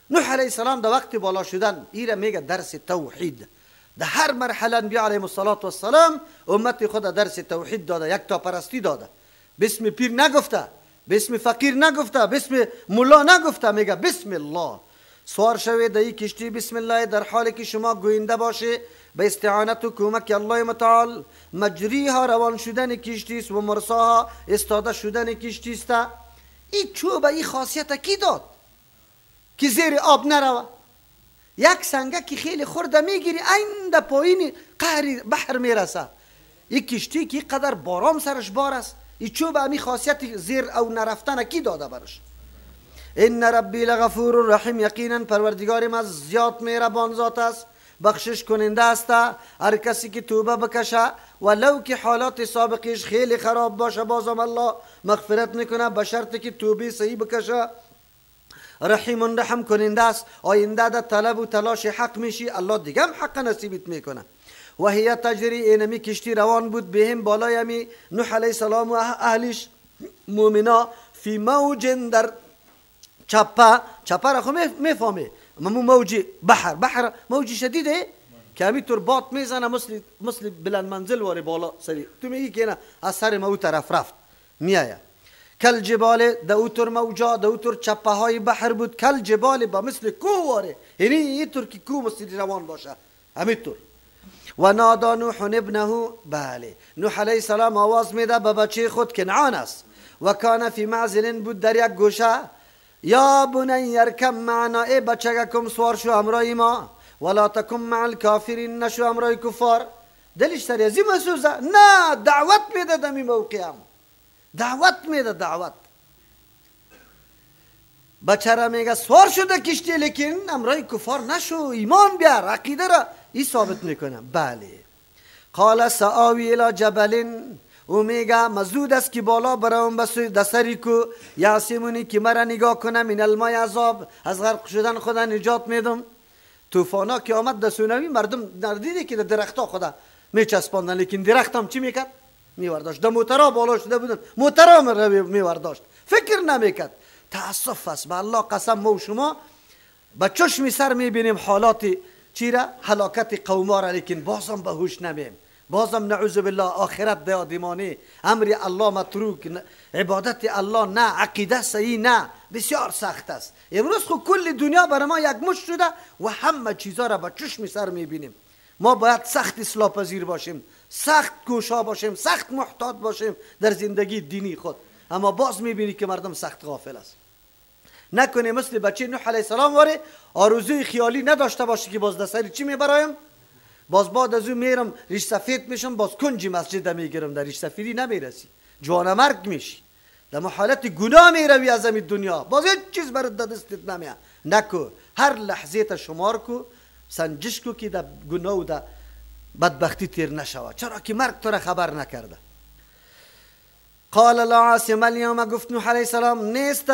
نوح علیه السلام در وقت بالا شدن ایره میگه درس توحید. در هر مرحله انبیاء علیهم الصلاة والسلام امت خود درس توحید داده، یک تا پرستی داده. بسم پیر نگفته، بسم فقیر نگفته، بسم ملا نگفته، میگه بسم الله. سوار شوید در این کشتی بسم الله، در حالی که شما گوینده باشه به استعانت و کمک الله متعال. مجریها روان شدن کشتی است و مرساها استاده شدن کشتی است. این چوب این خاصیت کی داد که زیر آب نروه؟ یک سنگه که خیلی خورده میگیری این در پایین قهر بحر میرسه. این کشتی که قدر باران سرش بار است، این چوب امی خاصیت زیر او نرفتن کی داده برش؟ ان ربی لغفور رحیم، یقینا پروردگار ما زیاد مهربان ذات است، بخشش کننده است. هر کسی که توبه بکشه ولو که حالات سابقش خیلی خراب باشه، بازم الله مغفرت میکنه به شرط که توبه صحیح بکشه. رحیم رحم کننده است، آینده در طلب و تلاش حق میشی، الله دیگه هم حق نصیبت میکنه. و هی تجری، اینمی کشتی روان بود بهم بالای امی نوح علیه السلام و اهلش مومنا، فی موج در چپه، چپه را خو میفهمی، ممو موج بحر، بحر موج شدیده که همینطور باد میزنه مثل بلند منزل واری بالا سری، تو میگی که نه از سر ما او طرف رفت میآید. کل جبال، در اوتر موجا، در اوتر چپه های بحر بود، کل جبال با مثل کوه واره، یعنی اینطور که کوه مثل روان باشه همینطور. و نادا نوح ابنه، بله نوح علیه السلام آواز میده به بچه خود کنعان است. و کان فی معزل، بود در یک گوشه. یا بنی ارکب معنا، ای بچگکم سوار شو همراه ما، ولا تکن مع الکافرین، نشو همراه کفار. دلش سر ازی مسوزه؟ نه، دعوت میده دمی موقعم، دعوت میده، دعوت. بچه را میگه سوار شده کشتی، لیکن همراه کفار نشو، ایمان بیار، عقیده را ای ثابت میکنه. بله قال سآوی الی جبل، او میگه مزود است که بالا برایم به دسری کو یعصمونی، که مرا نگاه کنه، من الماء عذاب، از غرق شدن خدا نجات میدم. طوفانا که آمد در سونامی مردم ندیده که در درختها خدا میچسباندن، لیکن درخت هم چی میکرد؟ میورداشت. در موترا بالا شده بودن، موترا میورداشت، فکر نمیکرد. تاسف است، به الله قسم ما و شما به چشم سر میبینیم حالات چی را، هلاکت قوما را، لیکن بازم به هوش نمیم، بازم نعوذ بالله آخرت دیادیمانی، امر الله متروک، عبادت الله نه، عقیده صحیح نه، بسیار سخت است. امروز خو کل دنیا برای ما یک مشت شده و همه چیزا را به چشم سر میبینیم. ما باید سخت اصلاح پذیر باشیم، سخت کوشا باشیم، سخت محتاط باشیم در زندگی دینی خود. اما باز میبینی که مردم سخت غافل است. نکنه مثل بچه نوح علیه السلام واره آرزوی خیالی نداشته باشه که باز دستری چی میبرایم، باز بعد از او میرم ریش سفید میشم، باز کنج مسجد میگیرم، در ریش سفیدی نمیرسی، جوانمرگ میشی، در محالت گناه میروی از این دنیا، باز هیچ چیز برات دستت نمیاد. نکو، هر لحظه تا شمار کو، سنجش کو که در گناه و در بدبختی تیر نشود، چرا که مرگ تو را خبر نکرده. قال لا عاصم اليوم، گفت نوح علیه السلام نیست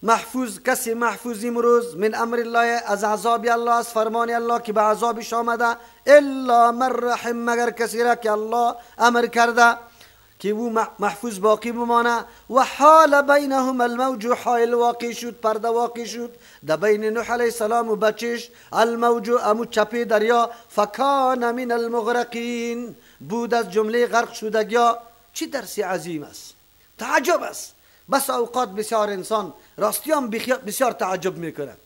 محفوظ، کسی محفوظ امروز من امر الله، از عذاب الله، از فرمان الله که به عذابش آمده، الا من رحم، مگر کسی را که الله امر کرده که او محفوظ باقی بمانه. و حال بینهم الموج، حائل واقع شد، پرده واقع شد در بین نوح علیه السلام و بچش، الموج امو چپه دریا، فکان من المغرقین، بود از جمله غرق شدگیا. چی درسی عظیم است، تعجب است. بس اوقات بسیار انسان راستیان بسیار تعجب میکنه.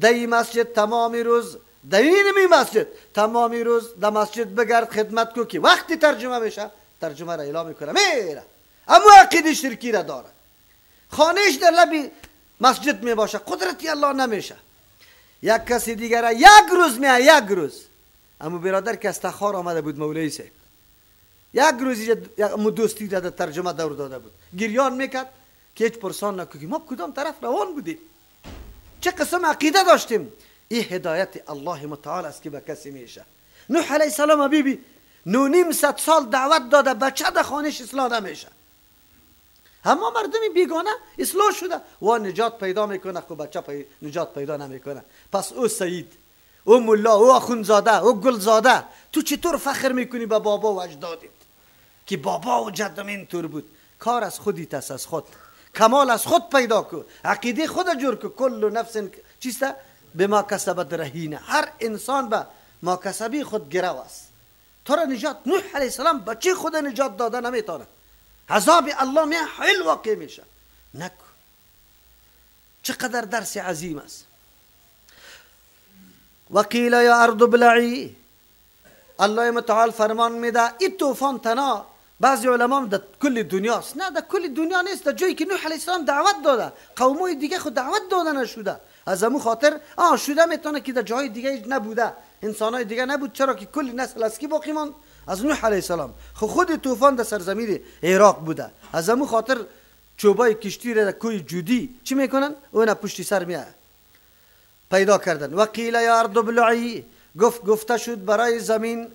در این مسجد تمام روز، در این مسجد تمام روز در مسجد بگرد خدمت کو که وقتی ترجمه میشه ترجمه را اعلام میکنه میره، اما عقیده شرکی را داره، خانهش در لبی مسجد میباشه، قدرتی الله نمیشه. یک کسی دیگر یک روز میه، یک روز اما برادر که از تخار آمده بود مولوی صاحب، یک روز امو دوستی را در ترجمه دور داده بود، گریان میکرد که هیچ پرسان نکو که ما کدام طرف روان بودیم، چه قسم عقیده داشتیم. این هدایت الله متعال است که به کسی میشه. نوح علیه السلام بیبی 950 سال دعوت داده، بچه در خانهش اصلاح نمیشه، اما مردم بیگانه اصلاح شده و نجات پیدا میکنه، خب بچه نجات پیدا نمیکنه. پس او سید، او ملا، او آخوندزاده، او گلزاده، تو چطور فخر میکنی به بابا و اجدادت که بابا و جدم اینطور بود؟ کار از خودیت است، از خود کمال از خود پیدا کو، عقیده خود جور کو. کل نفس چیست؟ به ما کسبت رهینه. هر انسان به ما کسبی خود گرو است. تو را نجات، نوح علیه السلام بچه خود نجات داده نمیتونه. عذاب الله می حل واقع میشه. نکو. چقدر درس عظیم است. وقیل یا ارض ابلعی، الله متعال فرمان میده این طوفان تنها بعضی علما در کل دنیاست، نه در کل دنیا نیست، در جایی که نوح علیه السلام دعوت داده، قومای دیگه خود دعوت داده نشده. از امو خاطر شده میتونه که در جای دیگه نبوده، انسانای دیگه نبود، چرا که کل نسل از کی باقی ماند؟ از نوح علیه السلام. خب خود طوفان در سرزمین عراق بوده، از امو خاطر چوبای کشتی را در کوی جودی چی میکنن؟ اون پشتی سر میاد پیدا کردن. وقیل یا ارض ابلعی، گفته شد برای زمین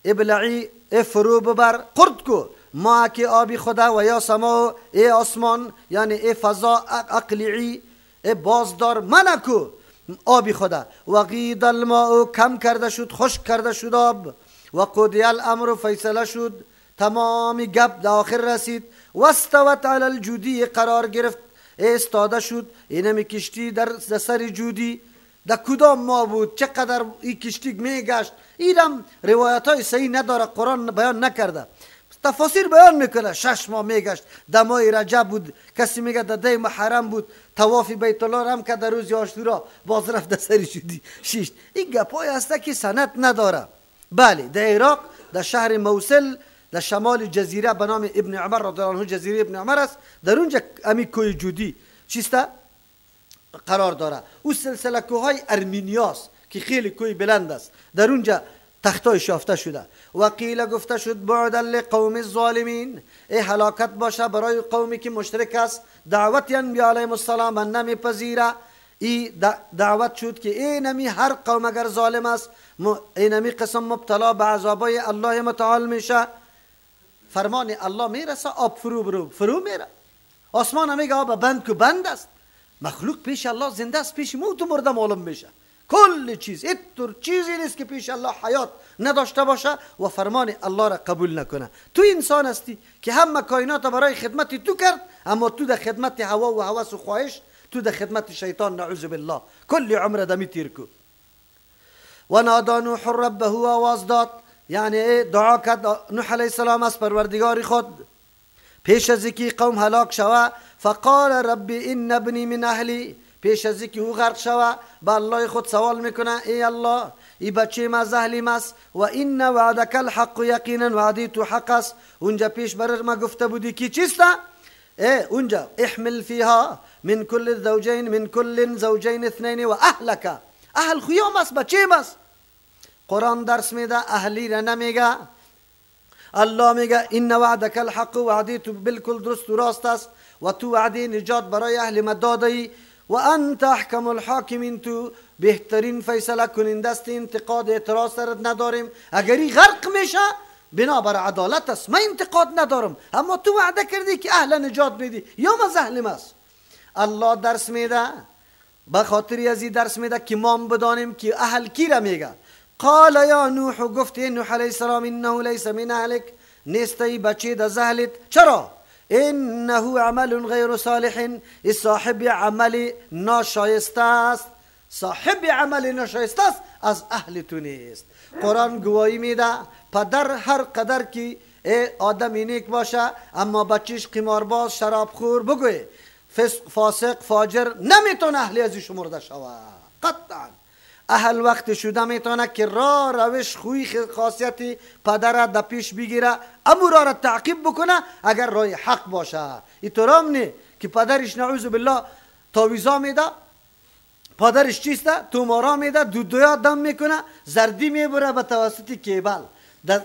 ابلعی، فرو ببر، قرد کو ما که آبی خدا، و یا سما، ای آسمان، یعنی ای فضا، اقلعی، ای بازدار منکو آبی خدا. و غید الماء، کم کرده شد، خشک کرده شد آب. و قضی الامر، فیصله شد، تمام گپ در آخر رسید. و استوت علی الجودی، قرار گرفت، استاده شد اینمی کشتی در سر جودی. در کدام ما بود؟ چقدر این کشتی میگشت؟ اینم روایت های صحیح نداره، قرآن بیان نکرده، تفاسیر بیان میکنه 6 ماه میگشت، دمای رجب بود، کسی میگه در ده محرم بود، طواف بیت الله هم که در روز عاشورا باز رفت در سر جودی شیشت. این گپای هسته که سند نداره. بله در عراق در شهر موصل در شمال جزیره به نام ابن عمر رضی الله عنه، جزیره ابن عمر است، در اونجا امی کوی جودی چیسته قرار داره. او سلسله کوههای ارمینیاست که خیلی کوی بلند است، در اونجا تختای شافته شده. و قیل، گفته شد بعدا لقوم الظالمین، ای هلاکت باشه برای قومی که مشرک است، دعوت انبیاء علیهم السلام نمیپذیره. ای دعوت شد که ای نمی هر قوم اگر ظالم است، ای نمی قسم مبتلا به عذابای الله متعال میشه. فرمان الله میرسه، آب فرو برو، فرو میره. آسمان میگه آب بند کو، بند است. مخلوق پیش الله زنده است، پیش موت و مرده معلوم میشه. کل چیز، اینطور چیزی نیست که پیش الله حیات نداشته باشه و فرمان الله را قبول نکنه. تو انسان هستی که همه کائنات برای خدمت تو کرد، اما تو در خدمت هوا و هوس و خواهش، تو در خدمت شیطان، نعوذ بالله، کل عمر دمی تیر کو. و نادا نوح ربه، آواز داد، یعنی دعا کرد نوح علیه السلام از پروردگار خود پیش از اینکه قوم هلاک شوه. فقال ربی ان ابنی من اهلی، پیش از اینکه او غرق شوه به الله خود سوال میکنه، ای الله ای بچه ما از اهلی ماست، و ان وعدک الحق، یقینا وعده تو حق است. اونجا پیش بر ما گفته بودی که چیست؟ ای اونجا احمل فیها من کل زوجین، من کل زوجین اثنین و اهلک، اهل خویام است، بچه ماست. قرآن درس میده، اهلی را نمیگه. الله میگه ان وعدک الحق، وعده تو بالکل درست و راست است، و تو وعده نجات برای اهل ما دادی، و انت احکم الحاکمین، تو بهترین فیصله کننده است، انتقاد اعتراض سرت نداریم. اگر ای غرق میشه بنابر عدالت است، من انتقاد ندارم، اما تو وعده کردی که اهل نجات میدی، یا ما اهل ماست. الله درس میده، به خاطر از این درس میده که ما بدانیم که اهل کی را میگه. قال یا نوح، گفت نوح علیه السلام انه لیس من اهلک، نیست ای بچه د اهلت. چرا؟ انه عمل غیر صالح، ای صاحب عمل ناشایسته است، صاحب عمل ناشایسته است، از اهل تو نیست. قرآن گواهی میده پدر هر قدر که آدم نیک باشه، اما بچهش قمارباز، شرابخور، بگوی فاسق، فاجر، نمیتونه اهل از شمرده شوه قطعا. اهل وقت شده میتونه که را روش خوی خاصیت پدر را در پیش بگیره، امو را تعقیب بکنه اگر رای حق باشه. اینطور نه که پدرش نعوذ بالله تاویزا میده، پدرش چیسته؟ تومارا میده، دودویا دم میکنه، زردی میبره به توسط کیبل در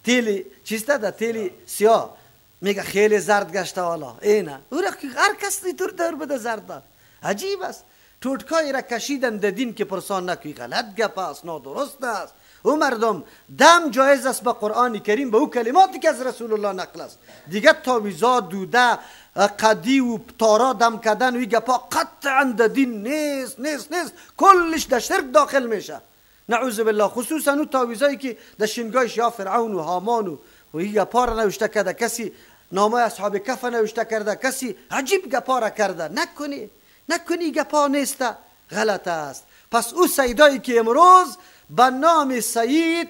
تیلی چیسته، در تیلی سیاه، میگه خیلی زرد گشته والا. اینه او را هر کس اینطور دور بده زرد. عجیب است. توتکای را کشیدن در دین که پرسان نکوی، غلط گپ است، نادرست است. او مردم دم جایز است به قرآن کریم، به او کلماتی که از رسول الله نقل است. دیگه تاویزا، دوده، قدی و تارا دم کردن و این گپا قطعا در دین نیست، نیست، نیست، کلش در شرک داخل میشه نعوذ بالله. خصوصا او تاویزایی که در شنگایش یا فرعون و هامان و این گپا را نوشته کرده، کسی نامه اصحاب کف نوشته کرده، کسی عجیب گپا را کرده. نکنی، نکنی، گپا نیست. غلط است. پس او سیدایی که امروز به نام سید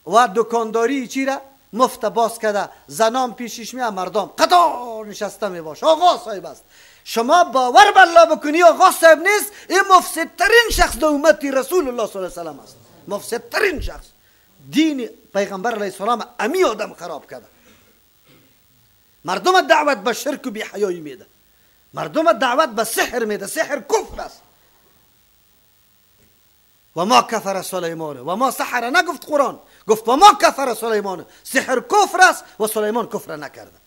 و دکانداری چی را مفت باز کرده، زنان پیشش میاد، مردم قطار نشسته می باشه، آقا صاحب است. شما باور به الله بکنی آقا صاحب نیست، این مفسدترین شخص در امت رسول الله صلی الله علیه و سلم است. مفسدترین شخص، دین پیغمبر علیه السلام امی آدم خراب کرده. مردم دعوت به شرک و بی حیایی میده، مردم دعوت به سحر میده، سحر کفر است. و ما کفر سلیمان و ما سحر، نگفت قرآن، گفت و ما کفر سلیمان، سحر کفر است و سلیمان کفر نکرده.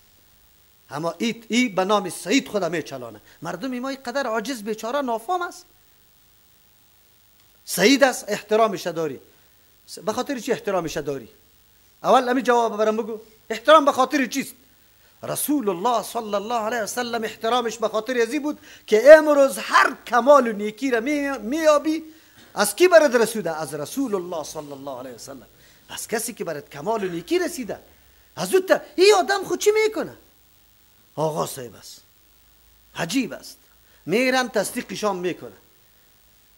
اما ای به نام سید خدا میچلانه. مردم ما قدر عاجز بیچاره نافام است. سید است، احترامش داری. به خاطر چی احترامش داری؟ اول امی جواب برام بگو، احترام به خاطر چیست؟ رسول الله صلی الله علیه وسلم احترامش به خاطر ازی بود که امروز هر کمال و نیکی را میابی از کی برات رسیده؟ از رسول الله صلی الله علیه وسلم. از کسی که برات کمال و نیکی رسیده. از او تا این آدم خود چی میکنه؟ آقا صاحب است. عجیب است. میرن تصدیقشان میکنه.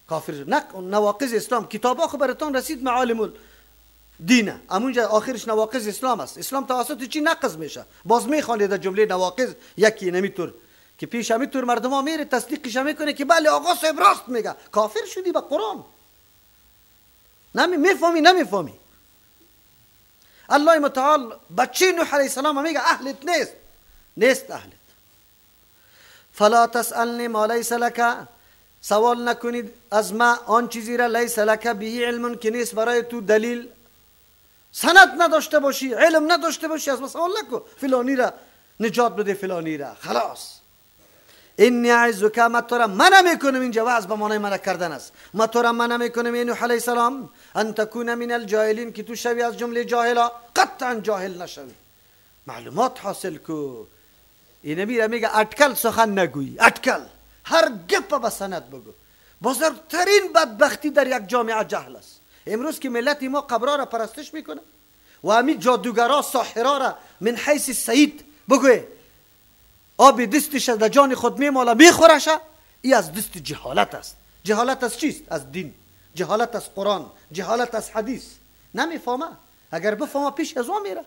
کافر نواقض اسلام کتابا خو براتون رسید، معالم دینه، همونجا آخرش نواقض اسلام است. اسلام توسط چی نقض میشه؟ باز میخوانید در جمله نواقض یکی نمیتور که پیش همیتور مردم ها میره تصدیقش میکنه که بله آقا صاحب راست میگه. کافر شدی به قرآن. نمی میفهمی نمیفهمی. الله متعال بچه نوح علیه السلام میگه اهلت نیست، نیست اهلت. فلا تسألنی ما لیس لک، سوال نکنید از ما آن چیزی را لیس لک به علم که نیست برای تو دلیل، سند نداشته باشی، علم نداشته باشی، از ما سوال نکن فلانی را نجات بده، فلانی را خلاص. انی اعظک، ما تو را منع میکنم، اینجا وعظ به معنای منع کردن است. ما تو را منع میکنم ای نوح علیه السلام، ان تکون من الجاهلین، که تو شوی از جمله جاهلا. قطعا جاهل نشوی، معلومات حاصل کو. اینه میره میگه اٹکل سخن نگویی، اٹکل هر گپ به سند بگو. بزرگترین بدبختی در یک جامعه جهل است. امروز که ملت ما قبرها را پرستش میکنه و همین جادوگرا ساحرا را من حیث سید بگوی آب دستش در جان خود میماله میخورشه، ای از دست جهالت است. جهالت از چیست؟ از دین، جهالت از قرآن، جهالت از حدیث. نمیفهمه. اگر بفهمه پیش از او میره.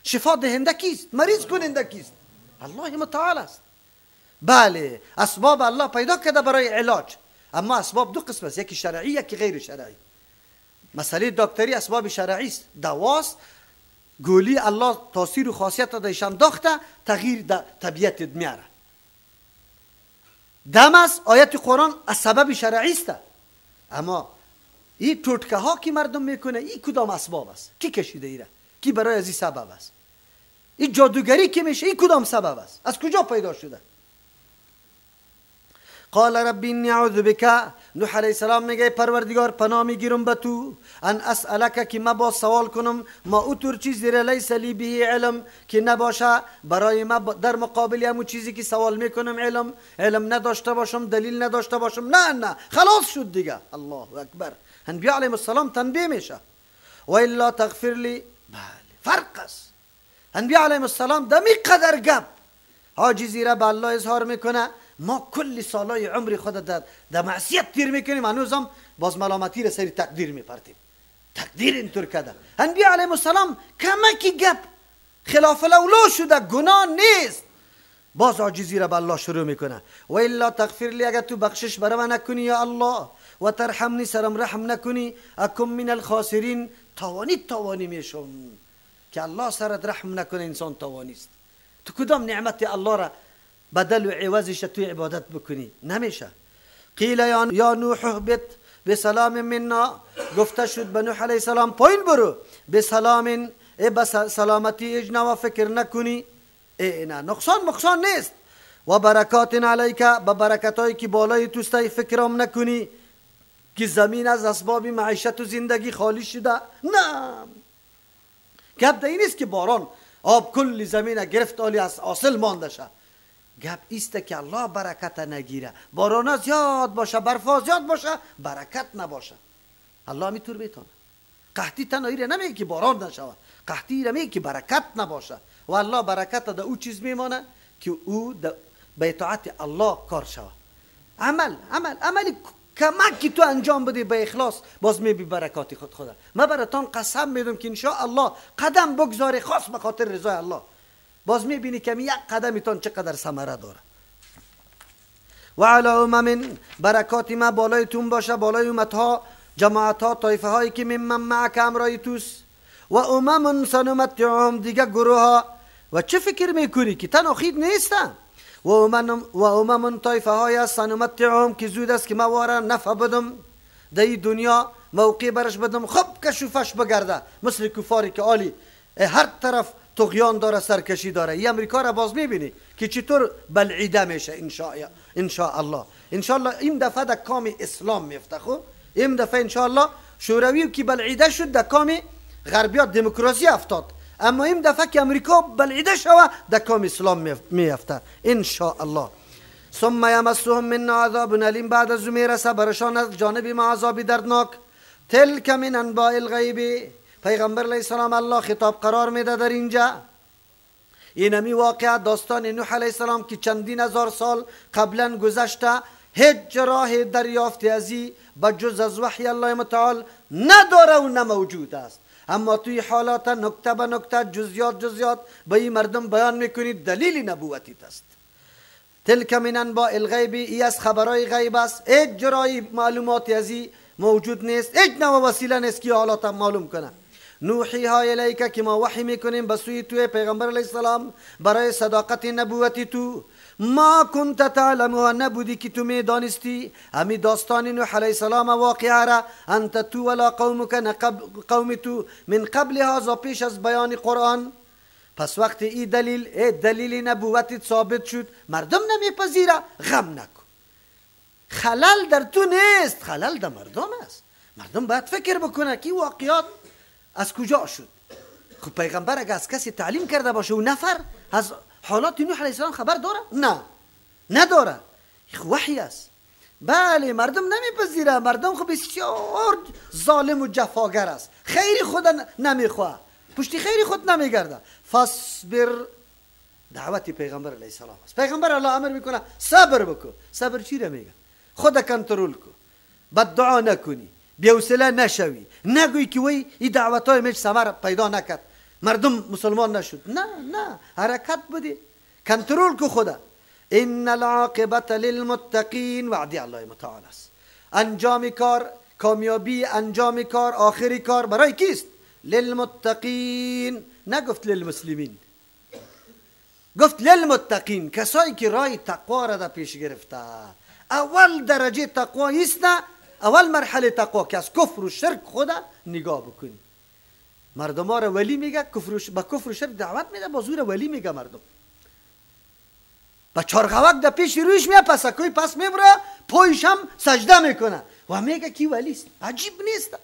شفا دهنده کیست؟ مریض کننده کیست؟ الله متعال است. بله اسباب الله پیدا کرده برای علاج، اما اسباب دو قسم است، یکی شرعی یکی غیر شرعی. مسئله دکتری اسباب شرعی است، دواست، گولی الله تاثیر و خاصیت دایش انداخته، تغییر در طبیعت میاره. دم است، آیت قرآن از سبب شرعی است. اما این توتکه ها که مردم میکنه، این کدام اسباب است؟ کی کشیده ایره؟ کی برای از این سبب است؟ این جادوگری که میشه، این کدام سبب است؟ از کجا پیدا شده؟ قال ربی انی اعوذ بک، نوح علیه السلام میگه پروردگار پناه میگیرم به تو، ان اسألک، که ما باز سوال کنم، ما اوتور چیزی را لیس لی به علم، که نباشه برای ما در مقابل همون چیزی که سوال میکنم علم، علم نداشته باشم، دلیل نداشته باشم. نه نه خلاص شد دیگه. الله اکبر. انبیاء علیهم السلام تنبیه میشه. و الا تغفر لی، بله فرق است. انبیاء علیهم السلام دمی قدر گپ عاجزی را به الله اظهار میکنه، ما کل سالای عمر خود در معصیت تیر میکنیم، هنوزم باز ملامتی را سری تقدیر میپرتیم. تقدیر اینطور کرده. انبیاء علیهم السلام کمکی گپ خلاف الاولا شده، گناه نیست، باز عاجزی را به الله شروع میکنه. و الا تغفر لی، اگر تو بخشش برای من نکنی یا الله، و ترحمنی، سرم رحم نکنی، اکم من الخاسرین، توانی توانی میشم. که الله سرت رحم نکنه انسان توانی است. تو کدام نعمت الله را بدل و عوضش توی عبادت بکنی؟ نمیشه. قیل یا نوح اهبط بسلام منا، گفته شد به نوح علیه السلام پایین برو، بسلام، ای به سلامتی اجنا و فکر نکنی، ای نه نقصان مقصان نیست، و برکات علیک، به برکتایی که بالای توستی فکرام نکنی که زمین از اسباب معیشت و زندگی خالی شده. نه گپ در این نیست که باران آب کل زمین گرفت آلی از حاصل مانده شه. گپ ایست که الله برکت نگیره، باران زیاد باشه، برفا زیاد باشه، برکت نباشه. الله میتور بیتونه. قحطی تنها ایره نمیگه که باران نشود، قحطی ایره میگه که برکت نباشه. و الله برکت در او چیز میمانه که او به اطاعت الله کار شود. عمل عمل عمل کمک که تو انجام بدی به اخلاص، باز میبی برکات خود خدا. من براتان قسم میدم که انشاءالله قدم بگذاری خاص به خاطر رضای الله، باز میبینی که یک قدمتان چقدر ثمره داره. و علی امم، برکات ما بالای تون باشه، بالای امتها، جماعت ها، طایفه هایی که ممن معک همراه توست. و امم سنمتعهم، دیگه گروه ها. و چه فکر میکنی که تنها خید نیستم؟ و امم طایفه های سنمتعهم که زود است که ما واره نفع بدم در این دنیا، موقع برش بدم خب کشوفش بگرده، مثل کفاری که عالی هر طرف طغیان داره، سرکشی داره. این امریکا را باز میبینی که چطور بلعیده میشه انشاءالله. انشاءالله این دفعه در کام اسلام میفته. خب این دفعه انشاءالله شوروی که بلعیده شد در کام غربیات دموکراسی افتاد، اما این دفعه که امریکا بلعیده شوه در کام اسلام میفته انشاءالله. ثم یمسهم منا عذاب الیم، بعد از او میرسه برشان از جانب ما عذاب دردناک. تلک من انباء الغیب، پیغمبر علیه السلام الله خطاب قرار میده در اینجا. اینمی واقعه داستان نوح علیه السلام که چندین هزار سال قبلا گذشته، هیچ راه دریافت ازی بجز از وحی الله متعال نداره و نموجود است. اما توی حالات نکته به نکته، جزیات جزیات به این مردم بیان میکنید، دلیل نبوتیت است. تلک من انباء الغیب، ای از خبرهای غیب است، هیچ جرای معلومات ازی موجود نیست، هیچ نوع وسیله نیست که حالات معلوم کنه. نوحیها الیک، که ما وحی میکنیم به سوی توی پیغمبر علیه السلام برای صداقت نبوتی تو. ما کنت تعلمها، نبودی که تو میدانستی همی داستان نوح علیه السلام واقعه را، انت تو ولا قومک، قوم تو، من قبل هذا، پیش از بیان قرآن. پس وقتی ای دلیل، ای دلیل نبوتت ثابت شد، مردم نمیپذیره، غم نکن. خلل در تو نیست، خلل در مردم است. مردم باید فکر بکنه که واقعات از کجا شد. خب پیغمبر اگه از کسی تعلیم کرده باشه و نفر از حالات نوح علیه السلام خبر داره؟ نه، نداره. وحی است. بله مردم نمیپذیره، مردم خب بسیار ظالم و جفاگر است، خیر خود نمیخواه، پشتی خیر خود نمیگرده. فاصبر، دعوت پیغمبر علیه السلام است. پیغمبر الله امر میکنه صبر بکن. صبر چی را میگه؟ خود کنترل کن، بد دعا نکنی، بی‌حوصله نشوی، نگویی که وی این دعوتای میش ثمر پیدا نکرد، مردم مسلمان نشد. نه نه، حرکت بودی، کنترل کو خدا. ان العاقبة للمتقین، وعده الله متعال است. انجام کار، کامیابی انجام کار، آخری کار برای کیست؟ للمتقین. نگفت للمسلمین، گفت للمتقین، کسایی که رای تقوا را در پیش گرفته. اول درجه تقوا است، اول مرحله تقوا که از کفر و شرک خدا نگاه بکنی. مردم ها را ولی میگه، با کفر و شرک دعوت میده، با زور ولی میگه مردم. با چارغوک در پیش رویش میاد، پسکوی پس میبره، پایش هم سجده میکنه و میگه کی ولی است. عجیب نیست؟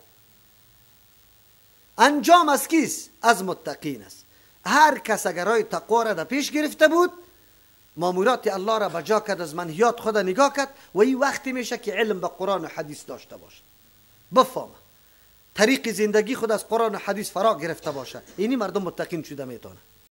انجام از کیست؟ از متقین است. هر کس اگر راه تقوا را در پیش گرفته بود، مامورات الله را بجا کرد، از منهیات خود نگاه کرد، و این وقتی میشه که علم به قرآن و حدیث داشته باشه، بفهمه طریق زندگی خود از قرآن و حدیث فرا گرفته باشه، اینی مردم متقین شده میتونه.